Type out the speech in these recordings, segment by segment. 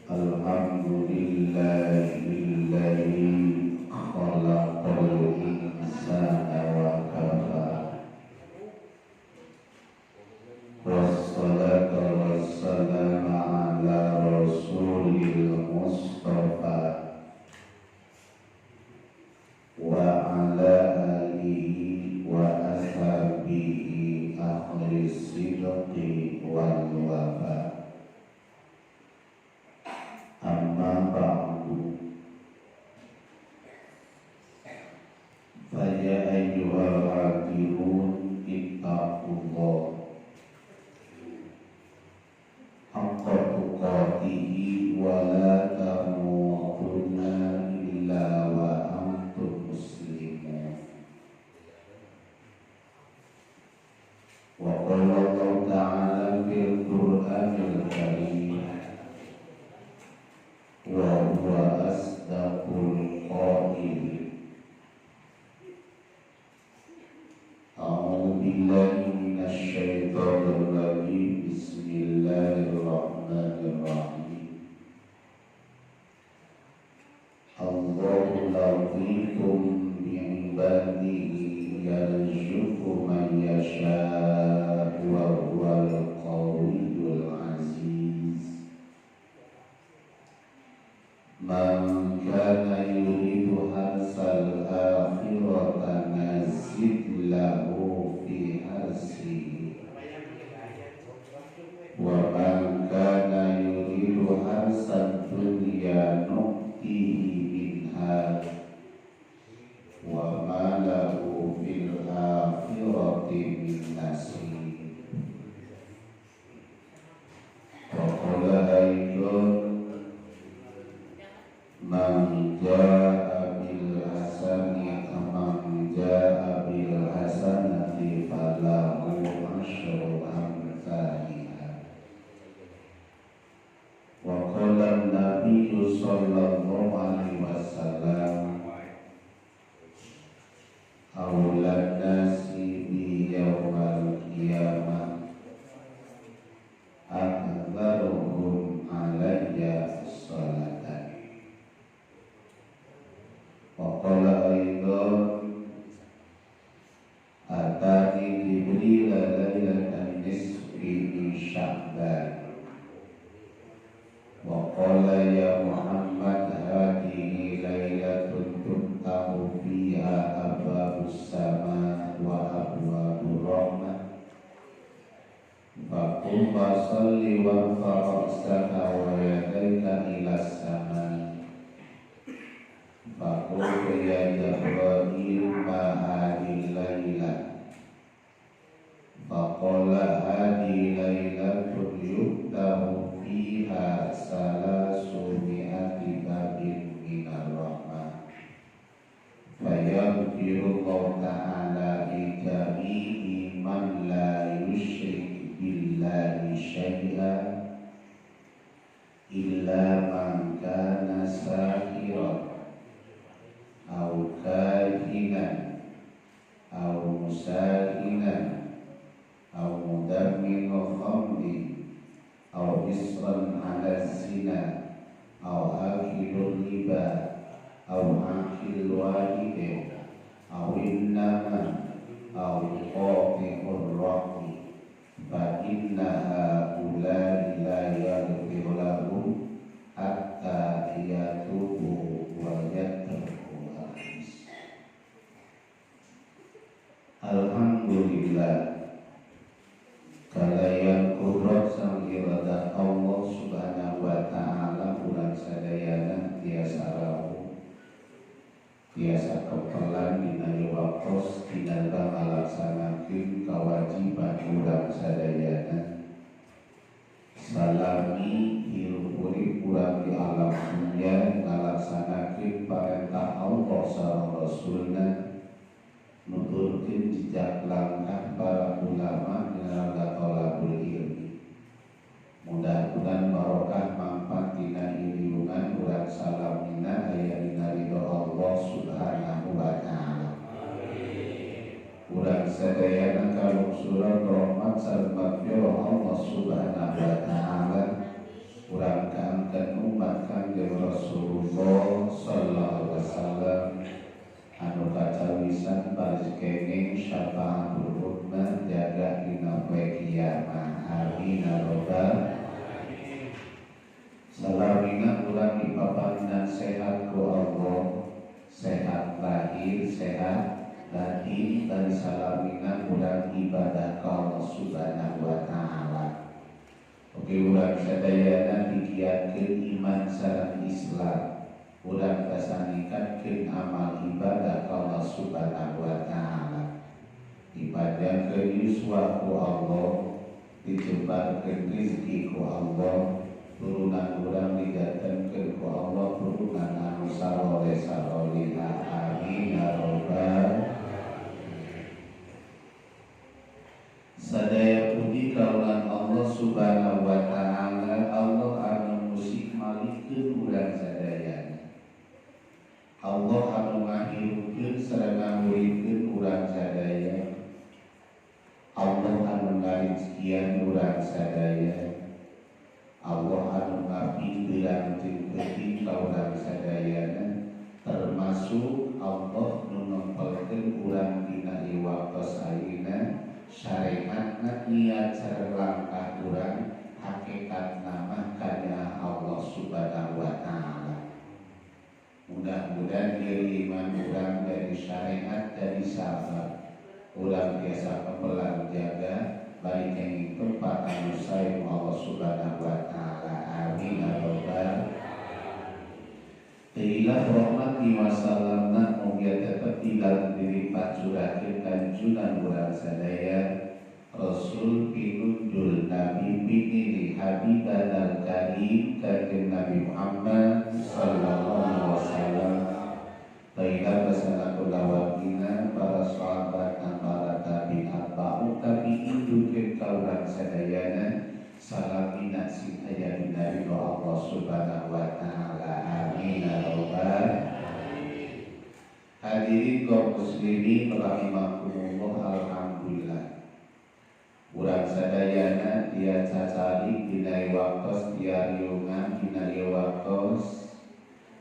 Alhamdulillahilladzi khalaqal insana wa kafa. Wassalatu wassalamu ala rasulil mustafa wa ala alihi wa ashabihi ahli sidqi wal wafa. Amma ba'du. Fa ya ayyuhal hadirin ittaqullah haqqa tuqatihi wa la tamutunna illa wa antum muslimun. Wa qala Allah ta'ala fil Qur'anil Karim wa huwa asdaqul qailin. A'udzu billahi minasy syaithanir rajim. Bismillahirrahmanirrahim. Allahu latifun bi'ibadihi yarzuqu man yasha'u wa huwal qawiyyul aziz. Man kana yuridu harsal akhirata nazid lahu fi harsihi wa man kana yuridu harsad dunya nu'tihi minha wa ma lahu fil akhirati min nasib. Wa qala aidan man jaa bil hasani man jaa bil hasanati falahu asyru amsalha. Wa qala an-nabiyyu sallallahu alaihi wasallam awlan nasi bi yaumal qiyamah akbaruhum alayya salatan. Wa qala aidan atani Jibril lailatan nisfi min Sya'ban wa qala ya Muhammad hadhihi lailatun tuftahu fiha abwabus sama wa abwabur rahmah faqum wa salli warfa ra'saka wa yadayka ilas sama. Faqultu ya Jibril ma hadhihi lailah. Faqala hadhihi lailatun yuftahu fiha salasu mi'ati babin minar rahmah fayaghfirullahu ta'ala li jami'i man la yusyrik billahi syai'an illa man kana sahiran aw kahinan aw musahinan aw mudammin khamrin aw isran ala zina aw akilur riba aw akil walidin aw innama aw qati'ur rahmi fa inna haula'i la yaghfir lahum hatta yatubu wa yatruku. Alhamdulillah kalayan kudrat sang iradat Allah subhanahu wa ta'ala urang sadayana tiasa rawuh tiasa kepelan dina waktos dina ngalaksanakeun kawajiban urang sadayana salami hirup urip urang di alam dunya ngalaksanakeun parentah Allah sareng Rasulna nuturkeun jejak langkah para ulama dina thalabul ilmi. Mudah-mudahan barokah manfaat dina iriungan urang salamina aya dina ridho Allah subhanahu wa ta'ala. Urang sadayana kalungsuran rahmat sareng magfirah Allah subhanahu wa ta'ala. Urang kaangkeun umat wasallam anu kacawisan baris kenging syafaatul uzma jaga dina poe kiamat. Amin ya rabbal alamin. Salamina urang dipaparinan sehat ku Allah, sehat lahir, sehat batin, dan salamina urang ibadah ka Allah Subhanahu wa taala. Oke, urang sadayana dikiatkeun iman sareng Islam, urang kasaningkatkeun amal ibadah ka Allah Subhanahu wa taala. Dipanjangkeun yuswa ku Allah, dijembarkeun rezeki ku Allah, turunan urang dijantenkeun ku Allah turunan anu saloleh salolihah. Amin ya rabbal. Sadaya puji kaulan Allah Subhanahu wa taala, Allah anu musik malikeun urang sadayana. Allah anu ngahirupkeun sareng ngahuripkeun urang sadaya. Allah anu ngarizkian urang sadaya. Allah anu ngapinggeurang jeung peuting ka urang sadayana, termasuk Allah nu nempelkeun urang dina ieu waktos ayeuna. Syariatna niat sareng langkah urang hakikat nama kanya Allah Subhanahu wa taala. Mudah-mudahan diri iman urang dari syariat dari sabar urang biasa kepelan jaga bari kenging tempat anu sae Allah Subhanahu wa taala. Amin ya rabbal. Teilah rahmat wa salamna mugia tetep di diri pacurakeun kanjunan urang sadaya Rasul pinundul Nabi pinili Habiban al-Karim kanjeng Nabi Muhammad sallallahu alaihi wasallam. Teilah basana kulawargina para sahabat dan para tabi'in atba'u tabi'in dukeun ka urang sadayana salamina sing aya dina ridho Allah Subhanahu wa taala. Amin ya rabbal alamin. Hadirin kaum muslimin rahimakumullah, alhamdulillah. Urang sadayana dia cacalik dina waktos dia riungan dina waktos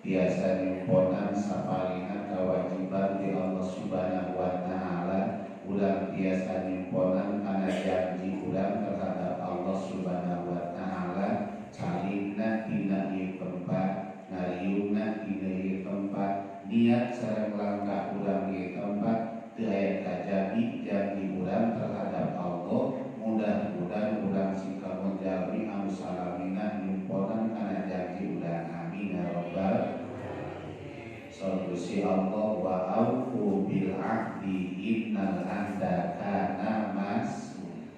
biasa nyumponan sapalihna kewajiban di Allah Subhanahu wa taala. Urang biasa nyumponan kana janji urang terhadap Allah Subhanahu wa taala, calingna dina ieu tempat, ngariungna dina ieu tempat, niat sareng langkah urang ieu tempat teu aya kajabi janji urang terhadap Allah. Mudah-mudahan urang sing kamonjalmi anu salamina nyumponan kana janji urang. Amin ya rabbal. Solusi Allah wa aufu bil ahdi innal ahda kana mas'ula.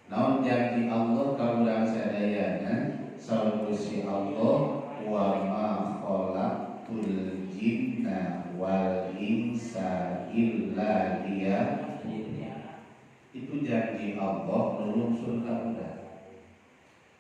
Naon janji Allah ka urang sadayana? Solusi Allah wa ma khalaqtul jinna wal insa illa liya'budun. Itu janji Allah nulung ka urang.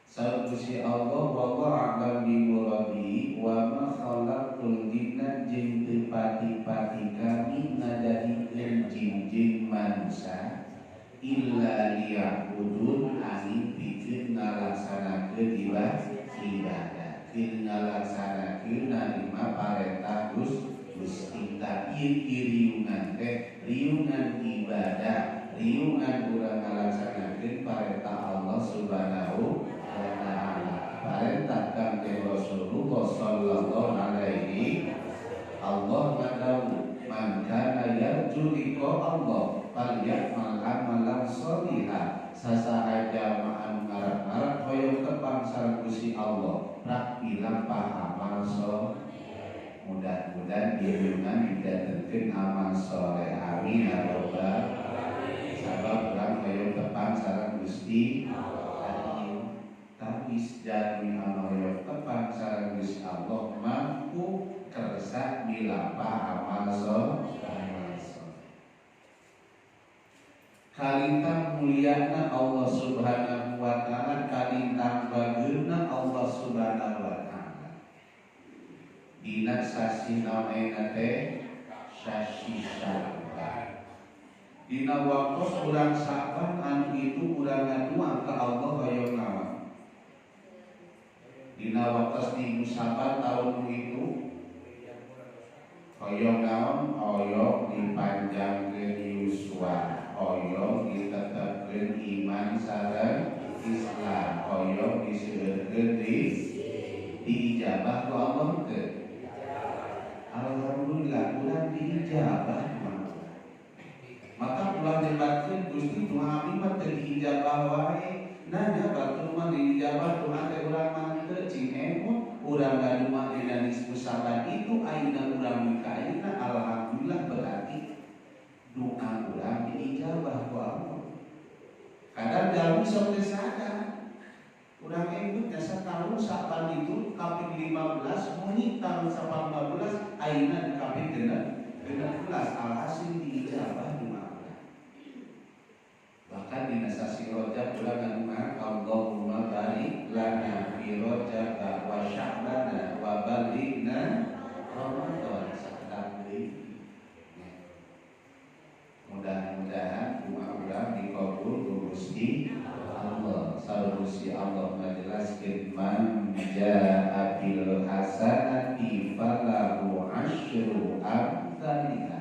Solusi Allah wallahu a'lam bi muradi wa ma khalaqtul jinna jeung teu pati-pati kami ngajadikeun jin-jin manusia illa liya'budun angin pikeun ngalaksanakeun ibadah, pikeun ngalaksanakeun narima parentah Gusti. Tah ieu riungan teh riungan ibadah, riungan urang ngalaksanakeun parentah Allah Subhanahu wa taala, parentah Kangjeng Rasulullah sallallahu alaihi. Allah ngadawuh man kana yarju liqa Allah falyamal amalan sholiha. Sasaha jalma anu ngarep-ngarep hoyong tepang sareng Gusti Allah prak dilampah amal soleh. Mudah-mudahan diriungan didatengkeun amal soleh. Amin ya rabbal alamin. Sabab urang hoyong tepang sareng Gusti Allah. Tawis jalmi anu hoyong tepang sareng Gusti Allah mampu kersa dilampah amal soleh. Kalintang mulyana Allah Subhanahu wa taala, kalintang bageurna Allah Subhanahu wa taala. Dina sasi naon ayeuna teh? Sasi Sya'ban. Dina waktos bulan Sya'ban anu itu urang ngaduang ka Allah hoyong naon? Dina waktos minggu Sya'ban tahun itu Hoyong naon? Hoyong dipanjangkeun yuswa, hoyong ditetepkeun iman sareng Islam, hoyong diseueurkeun diijabah ku Allah teu? Alhamdulillah urang diijabah mah. Maka ulah nyebatkeun Gusti doa abdi mah teu diijabah wae. Nanya batur mah diijabah doa teh urang mah teu cing emut urang gaduh mah dina nisfu Syaban itu ayeuna urang ka ayeuna alhamdulillah berarti doa urang diijabah ku Allah. Kadang jalmi sok teu sadar. Urang emut jasa tahun Syaban itu kaping 15 muni tahun 18 ayeuna kaping 16 alhasil diijabah doa urang. Bahkan dina sasi Rajab urang ngadunga Allahumma barik lana fi Rajab wa Sya'bana wa balighna Ramadan sakedap deui. Mudah-mudahan doa urang dikabul ku Gusti Allah. Saur Gusti Allah ngajelaskeun man jaa bil hasanati falahu asyru amsalihha.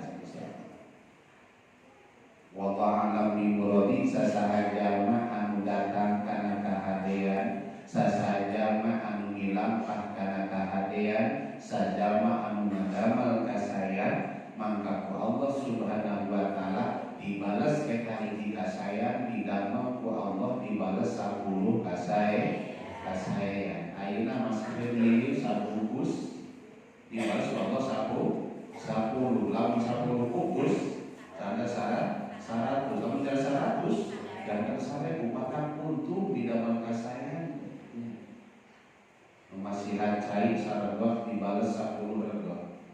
Wallahu a'lam bi muradi sasaha jalma anu datang kana kahadean, sasaha jalma anu ngilampah kana kahadean, sajalma anu ngadamel kasayan, mangka ku Allah Subhanahu wa taala dibales eta hiji kasayan didamel ku Allah dibales 10 kasayan. Ayeuna masih ieu sabungkus dibales ku Allah 10, lamun 10 bungkus tanda 100, lamun jadi 100 jangan 1000 maka untung di dalam kasayan. Masihan cai saregot dibales 10 regot.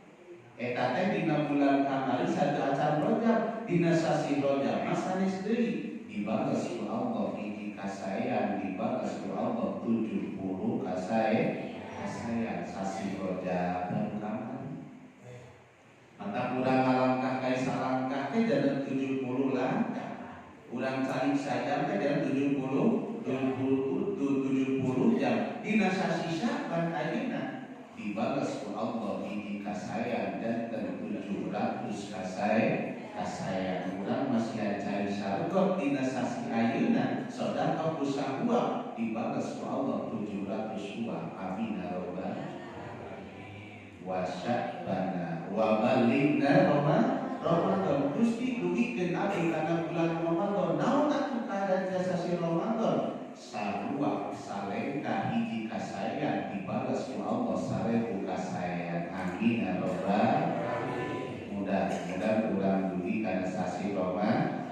Eta teh dina bulan kamari satu acan Rajab dina sasi Rajab mah sanes deui dibales ku Allah hiji kasayan dibales ku Allah 70 kasayan sasi Rajab baru kamari. Mata urang ngalangkah kae salangkah teh janten 70 langkah. Urang calik sajam teh janten 70 jam. Dina sasi Syaban ayeuna dibales ku Allah hiji kasayan janten 700 kasayan. Urang masih cai saregot dina sasi ayeuna sedekah ku sahuap dibales ku Allah 700 huap. Amin ya rabbal wa sya'bana wa balighna Ramadan. Gusti dugikeun abdi kana bulan Ramadan. Naon atuh kaadaan sasi Ramadan? Sarua salengkah hiji kasayan dibales ku Allah 1000 kasayan. Amin ya rabbal. Mudah-mudahan urang dugi kana sasi Ramadan.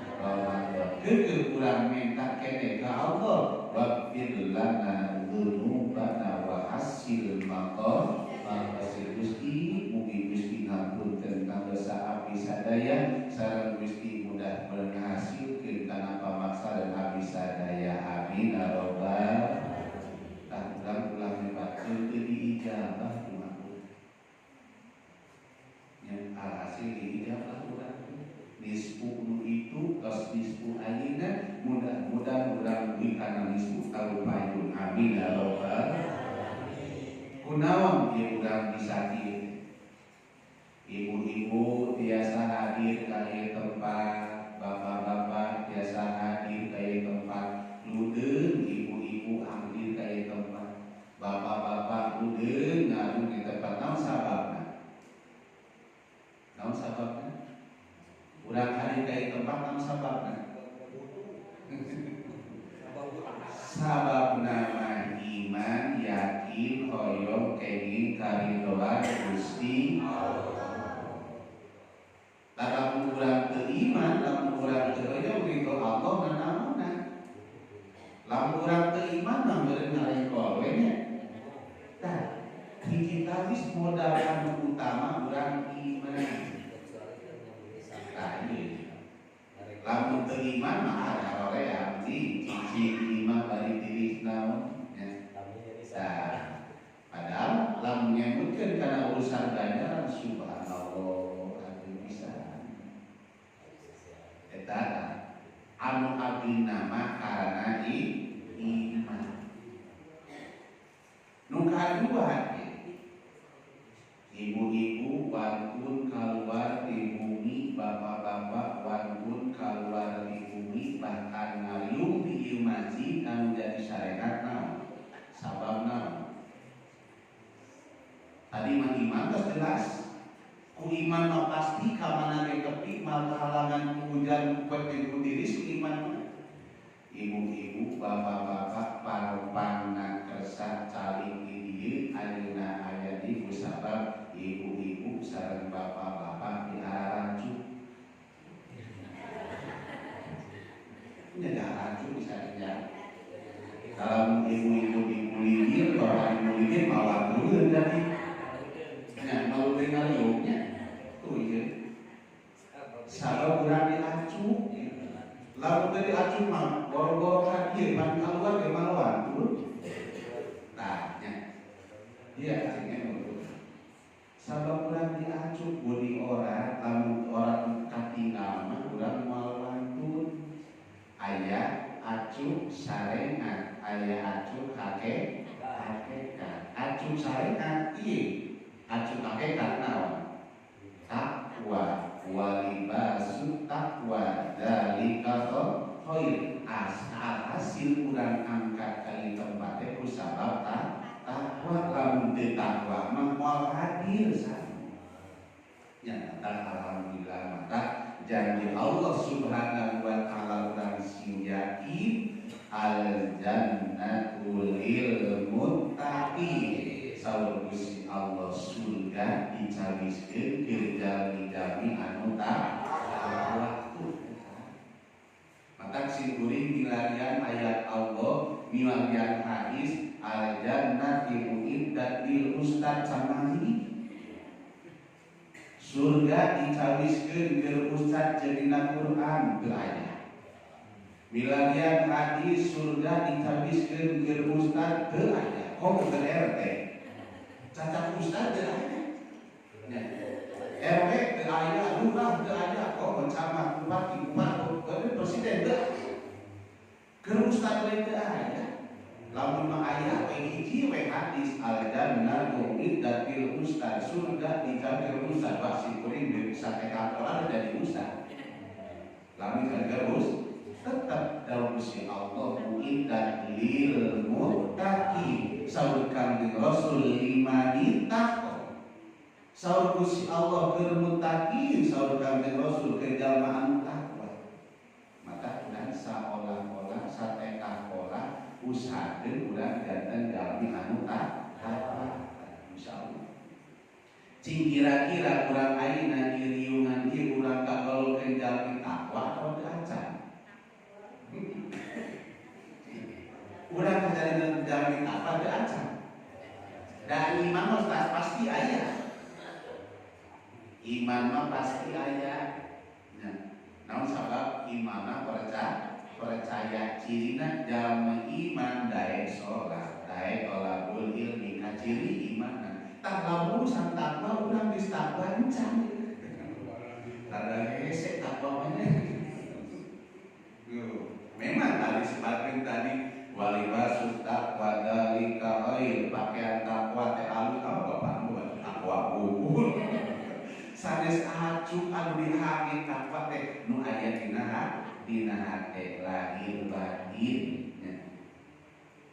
Keukeuh urang minta kene ka Allah waghfir lana dzunubana wa hasil maqam. Hasil Gusti mugi Gusti ngapunten kana dosa abdi sadaya sareng Gusti mudah menghasilkeun kana pamaksa dan abdi sadaya. Amin ya rabbal. Tah urang ulah nyebatkeun teu diijabah doa urang. Nya alhasil diijabah urang nisfu nu itu tos nisfu ayeuna mudah-mudahan urang dugi kana nisfu talupayun. Amin ya rabbal. Kunaon ieu urang bisa kieu? Ibu-ibu tiasa hadir ka ieu tempat, bapak-bapak tiasa hadir ka ieu tempat, ludeung ibu-ibu hadir ka ieu tempat, bapak-bapak ludeung ngadung di tempat. Naon sababna? Naon sababna? Urang hadir ka ieu tempat naon sababna? Sababna mah iman, yakin, hoyong, kenging karidhoan Gusti Allah. Lamun urang teu iman, lamun urang teu hoyong ridho Allah nanaonan. Lamun urang teu iman mah meureun ngarengkol we nya. Tah, hiji tawis modal anu utama urang iman. Tah ieu. Lamun teu iman mah ada abdi cicing imah bari tiris naon nya. Tah, padahal lamun nyebutkeun kana urusan ganjaran subhanallah atuh bisa. Eta anu abdi nama karena iman. Nu kadua Ibu-ibu wantun keluar di bumi, bapak-bapak wantun keluar di bumi, bahkan ngariung di ieu masjid anu jadi syariat naon? Sabab naon? Tadi mah iman tos jelas. Ku iman mah pasti ka mana ge tepi mal kahalangan ku hujan ku poek ku tiris ku iman mah. Ibu-ibu, bapak-bapak parpangna kersa calik di dieu ayeuna aya di kusabab ibu-ibu sareng bapak-bapak di araracu. Nya diararacu bisa nya. Kalau ibu-ibu dibulidir, bapak dibulidir malah dulu jadi. Nya malu teh ngariungnya. Tuh ieu. Sabab urang diacu. Lamun teu diacu mah boro-boro ka dieu pan kaluar ge maluan tuh. Tah nya. Iya cing emang. Sabab urang diacu budi ora lamun ora katinggal mah urang moal wantun. Aya acu sarengan, aya acu hakikat. Acu sarengan ieu, acu hakikat naon? Takwa walibasu takwa dzalika khair. Hasil urang angkat ka ieu tempat teh ku sabab takwa. Lamun teu takwa mah moal hadir sami. Nya alhamdulillah maka janji Allah Subhanahu wa taala urang sing yakin al jannatu lil muttaqin. Saur Gusti Allah surga dicawiskeun keur jalmi-jalmi anu takwa. Maka sing kuring milarian ayat Allah, milarian hadis al jannatu uiddat lil ustad samani. Surga dicawiskeun keur ustad jadina Quran teu aya. Milarian hadis surga dicawiskeun keur ustad teu aya. Komo keur RT. Cacat ustad teu aya. Nya. RW teu aya, lurah teu aya, komo camat, bupati, bupati, presiden teu aya. Keur ustad we teu aya. Lamun mah aya we hiji we hadis al jannatu uiddat lil ustad, surga dicawiskeun ustad. Wah si kuring di sate kantoran jadi ustad. Lamun terus tetap dalam Gusti Allah uiddat lil muttaqin. Saur Kangjeng Rasul liman ittaqo. Saur Gusti Allah keur muttaqin, saur Kangjeng Rasul keur jalma anu takwa. Maka urang saolah-olah satekah-olah usahakeun urang janten jalmi anu takwa. Insyaallah. Cing kira-kira urang ayeuna di riungan ieu urang kagolongkeun jalmi takwa atau teu acan? Urang kajadian jalmi takwa teu acan? Dan iman mah pasti aya. Iman mah pasti aya. Nah, naon sabab iman mah percaya cirina jalma iman daek sholat, daek tolabul ilmi, kaciri iman. Tah lamun urusan takwa urang geus takwa encan. Rada hese takwa mah nya. Memang tadi sebagian tadi walibasu taqwa dzalika khair, pakaian takwa teh alus apa bapakmu takwa unggul. Sanes acu anu dihangi takwa teh nu aya dina hate lahir batin nya.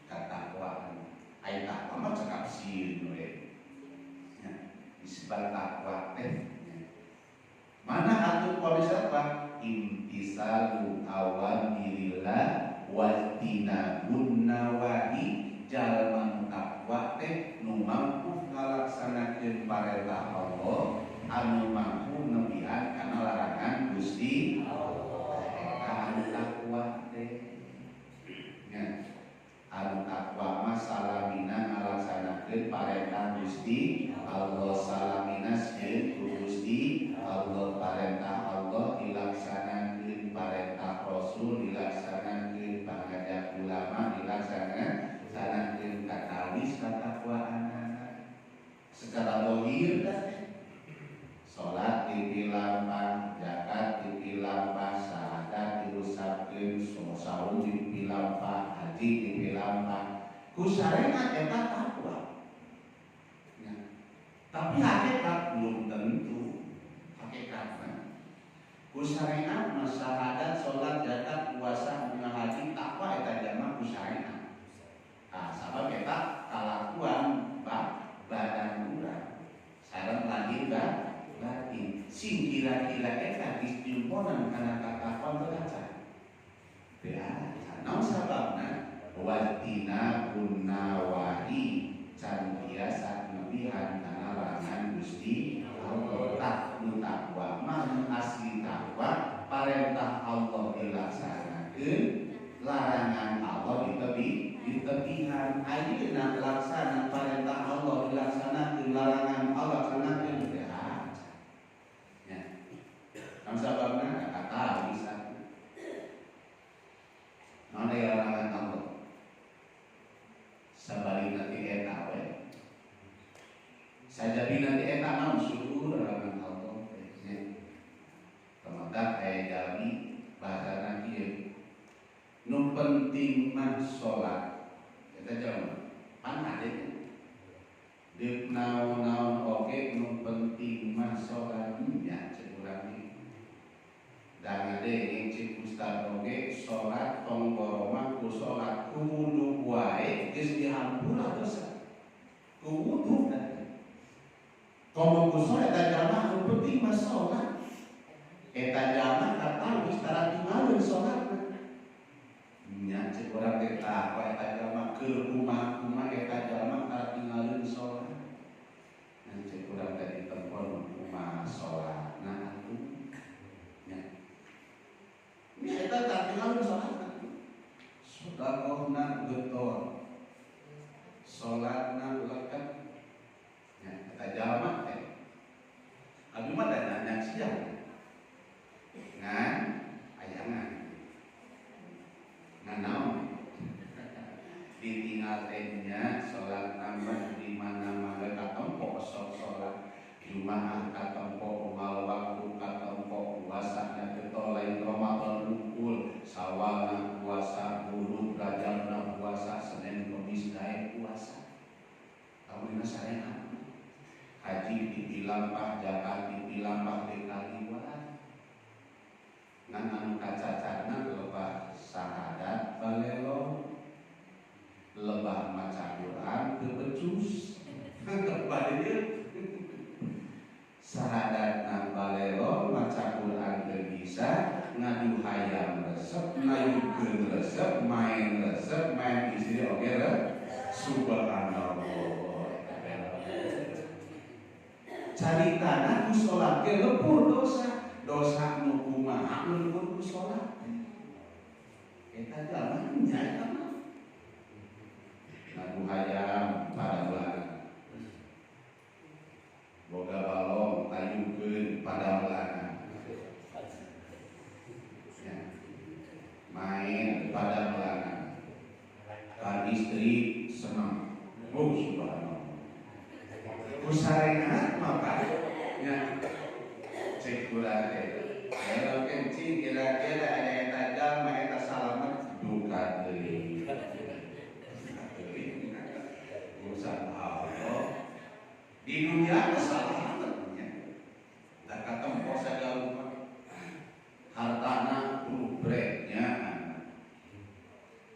Katakwaan aya takwa mah cekap sieun we. Nya disebut takwa teh nya. Mana atuh kondisi apa? Imtisalu awamirillah wajtinabun nawahi. Jalma takwa teh nu mampu ngalaksanakeun parentah Allah, anu mampu nebihan kana larangan Gusti Allah. Eta anu takwa teh. Nya, anu takwa mah salamina ngalaksanakeun parentah Gusti Allah, salamina sieun ku Gusti Allah, parentah Allah dilaksanakeun, parentah Rasul dilaksanakeun, pangajak ulama dilaksanakeun, katawis katakwaanana. Secara dohir salat dipilampah, zakat dipilampah, syahadat diusapkeun, saum dipilampah, haji dipilampah. Ku syariat eta takwa. Ya. Tapi hakikat Ku syariat mah syahadat, salat, zakat, puasa, bunga haji, takwa eta jalma ku syariat. Nah, sabab eta kalakuan badan urang sareng lahir batin. Sing kira-kira eta geus nyumponan kana katakwaan teu acan. Teu acan. Naon sababna? Wajtinabun nawahi, can biasa nebihan kana larangan Gusti Allah. Tah nu takwa mah, nu asli takwa, parentah Allah dilaksanakeun, larangan Allah ditebihan. Ayeuna laksana parentah Allah dilaksanakeun, larangan Allah laksanakeun teu acan nya. Naon sababna? Kata bisa naon aya larangan Allah sabalina ti eta we, sajabina ti eta naon syukur larangan Allah nya. Tamatak aya jalmi bahasana kieu, nu penting mah salat. Eta jalma pan ade deuk naon-naon oge nu penting mah salat nya. Cek urang ge da ngadenge cek ustad oge, salat tong boroma, ku salat, ku wudu wae geus dihampura dosa ku wudu. Komo ku salat. Eta jalma nu penting mah salat. Eta jalma kata geus tara tinggalkeun salatna nya. Cek urang teh tah eta jalma keur kumaha-kumaha eta jalma tara tinggalkeun salat. Nah, cek urang teh ditempon kumaha salatna atuh nya. Ini eta tara tinggalkeun salatna, sedekahna getol, salatna leket nya eta jalma teh. Abdi mah da nyaksian ngan ayangan ngan naon ditinggal teh nya salat nambah di mana-mana katempo, sok salat Jumaah katempo, unggal waktu katempo, puasana getol, lain Ramadan wungkul, Sawalna puasa, buruk Rajabna puasa, Senin Kemis daek puasa. Kamu dina sarehat, haji dipilampah, zakat dipilampah, teu kaliwat. Ngan anu kacacarna lebah sahadat balelo, lebah maca Quran teu becus. Lebah dieu sahadatna balelo, maca Quran teu bisa, ngadu hayam resep, ngayukeun resep, main resep, main istri oge re. Subhanallah. Caritana ku salat ge lepur dosa. Dosa nu kumaha nu lepur ku salat? Eta jalma nya eta mah ngadu hayam pada belanan, boga balong tayukeun pada belanan ya. Main pada belanan kan istri senang. Oh, subhanallah, ku sarehat maka nya. Cek urang teh aya kencing, kira-kira ada eta jalma eta salamet duka teuing urusan Allah di dunia mah salamet nya, da katempo sagala rupa, hartana rubrek nya.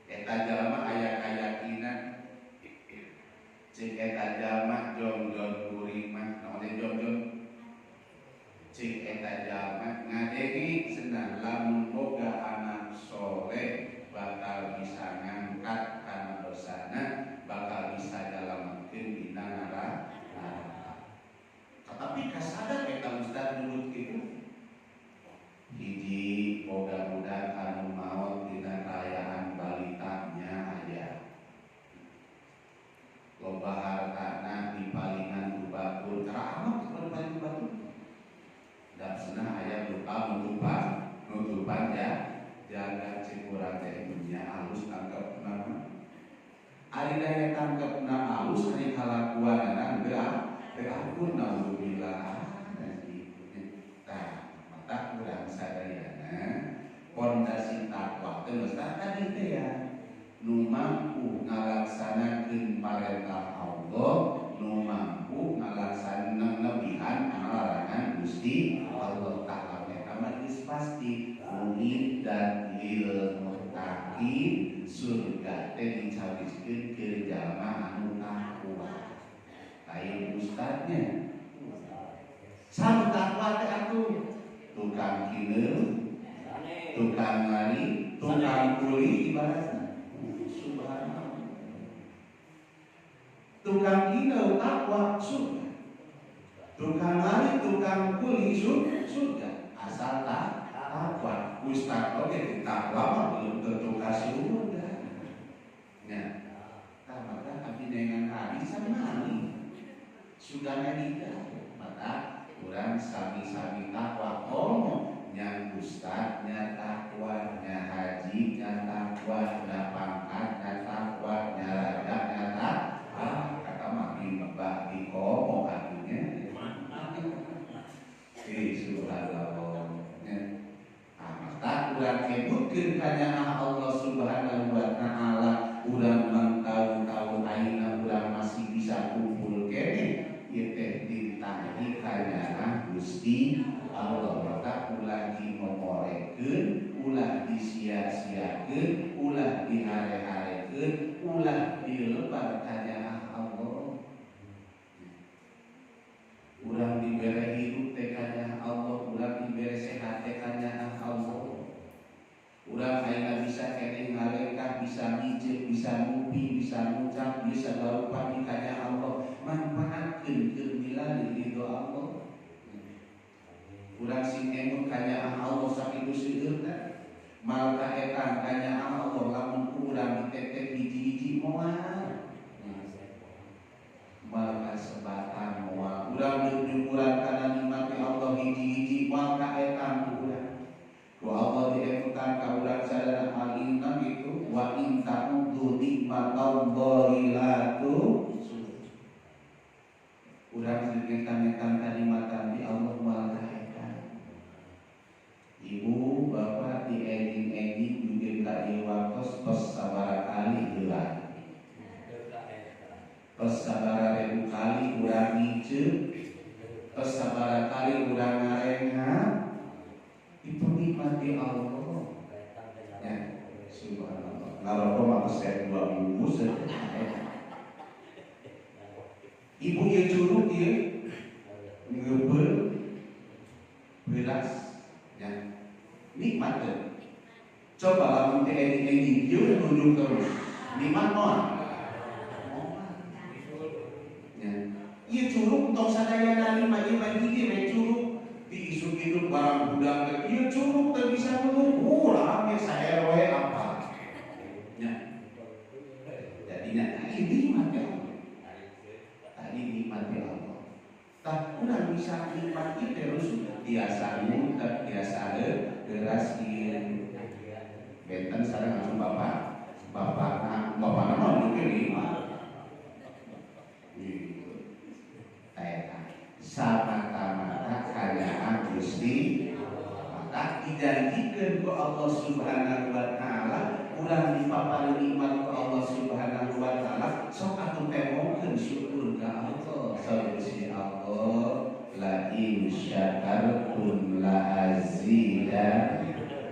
Eta jalma aya kayakinan, cek eta jalma jongjon kuring mah. Naon teh jongjon? Cek eta jalma ngadenge cenah lamun boga anak soleh bakal bisa ngangkat kana dosana, bakal bisa nyalametkeun dina neraka. Tetapi kasadar eta ustad nurut kitu, hiji boga budak anu maot dina kaayaan balitanya, aya loba hartana dipalingan ku batur, keramat kepada paling batur da cenah aya lupa nutupan nutupan ya jaga. Cek urang teh dunya alus tangkep nama, ari daya tangkepna alus, ari kalakuanana teu akur, naudzubillah. Tah mata urang sadayana pondasi takwa teh geus tadi teh ya, nu mampu ngalaksanakeun parentah Allah, nu mampu ngalaksanakeun nebihan larangan Gusti Allah. Ta'ala eta mah geus pasti. dipasihkeun keur jalma anu takwa. Lain ustadnya. Sanu takwa teh atuh tukang kineum, tukang ngari, tukang kuli ibaratna. Subhanallah. Tukang kineum takwa surga. Tukang ngari, tukang kuli surga. Asal takwa. Ustad oge takwa mah belum tentu ka surga. Nya. Tah maka abdi dengan hadis sami sugana nikah. Maka urang sami-sami takwa komo nya ustad nya takwa, nya haji nya takwa, nya pangkat nya takwa, nya raja nya takwa. Kata mah di komo atunya. Subhanallah. Nya. Maka urang ebutkeun kanyaah Allah Subhanahu wa taala, urang mangtaun-taun ayeuna urang masih bisa kumpul keneh ieu teh ditangki kanyaah Gusti Allah. Maka ulah dimomorekeun, ulah disia-siakeun, ulah dihare-harekeun, ulah dilebar kanyaah Allah. Urang dibere hidup teh kanyaah Allah, urang dibere sehat teh kanyaah Allah. Urang ayeuna bisa keneh ngalengkah, bisa miceuk, bisa ngupi, bisa ngucap, bisa garupa di kanyaah Allah. Manfaatkeun keur milari ridho Allah. Urang sing emut kanyaah Allah sakitu seueurna. Mal kaetang kanyaah Allah lamun ku urang ditetek hiji-hiji moal. Mal kasebatang moal. Urang deuk nyukuran kana nikmati Allah hiji-hiji moal kaetang ku urang. Ku Allah diemutan ka urang sadaya al-inna gitu wa in ta'uddu nikmatallahi la tuhsuha. Urang ngetang-ngetang kanikmatan di Allah moal kaetang. Ibu bapak diejing-ejing mungkin ka ieu waktos tos sabaraha kali heula. Tos sabaraha ribu kali urang ngiceuk, tos sabaraha kali urang ngarengha, itu nikmat di Allah. Ya, subhanallah. Ngarokok mah resep 2 bungkus. Ibu ieu curug ieu ngeubeur beras ya. Nikmat teh. Coba lamun teh enjing-enjing ieu nunjuk terus. Nikmat moal? Ya. Ieu curug tong sadayana lima ieu mah hiji we curug. Di isuk hidup barang budak teh ieu curug teu bisa nulung. Rame sa RW apa. Ya. Jadinya ini nikmat ya Allah. Tadi nikmat ya Allah. Tah urang bisa nikmat ieu terus biasa nguntep, biasa deras ieu. Benten sareng anu bapak, bapak bapak mah mungkin nikmat. Gitu. Eta samata-mata kayaan Gusti maka dijanjikeun ku Allah Subhanahu wa taala urang dipapari nikmat ku Allah Subhanahu wa taala sok atuh temongkeun syukur ka Allah. Saur Allah la in syakartum la azidan.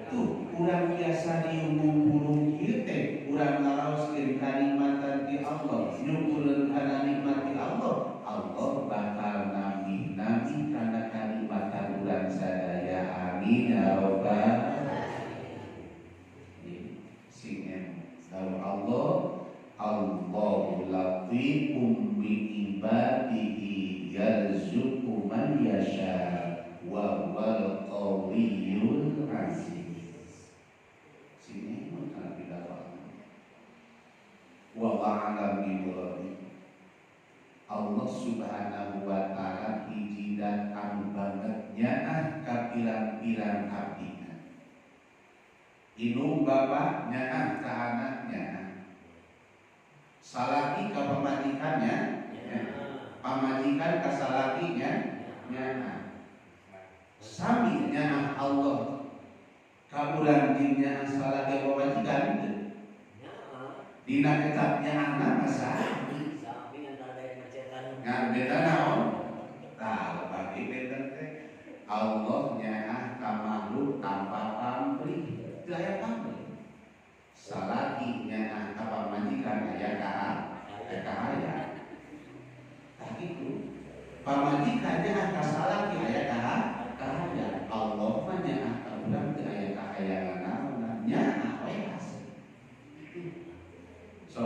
Tuh urang biasa diumum-umum ieu teh urang ngaraoskeun kanikmatan ti Allah, nyukureun kana nikmat ti Allah, Allah bakal nambih-nambih kana kanikmatan urang sadaya. Amin ya rabbal alamin. Sing dawuh Allah, Allahu latifum bi ibadihi yarzuqu man yasha wa huwal qawiyyul aziz. Sini kana pidato wa a'lam bi muradi. Allah Subhanahu wa taala hiji dan anu banget nyaah ka pirang-pirang abdina. Indung bapak nyaah ka anaknya, salaki ka pamajikannya, pamajikan ka salakinya nyaah. Sami nyaah Allah ka urang jeung nyaah salaki pamajikan teu. Dina kecap nyaahna mah sami. Ngan beda naon? Tah berarti beda teh. Allah nyaah ka makhluk tanpa pamrih. Teu aya pamrih. Salaki nyaah ka pamajikan aya ka Pamajikan nyaah ka salaki aya kahayang. Allah mah nyaah ka urang teu aya kahayangan naon, nyaah we hese. So,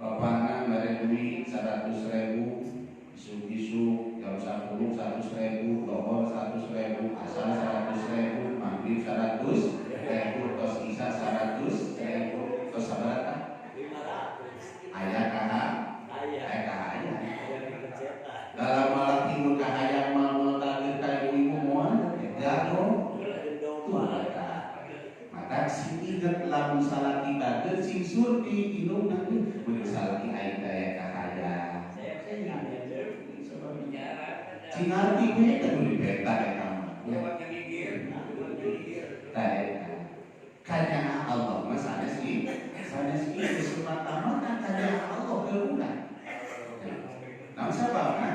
bapakna mere duit 100.000, isuk-isuk jam 10 100.000, lohor 100.000, asar 100.000, maghrib 100.000, tos isya 100.000, tos sabaraha? 500. Aya kaha? Aya. Aya kahayang. Aya dipencetan. Dalam malaki nu kahayang mal takdir ka ibu-ibu moal jago. Domba. Tuh eta. Maka sing inget, lamun salaki bager sing surti indungna, mun salaki aing teh aya kahayang. Cing ngarti we teh kudu dipenta eta mah. Tah eta. Kanyaah Allah mah sanes ieu, sanes ieu, semata-mata kanyaah Allah ke urang. Nah, sababna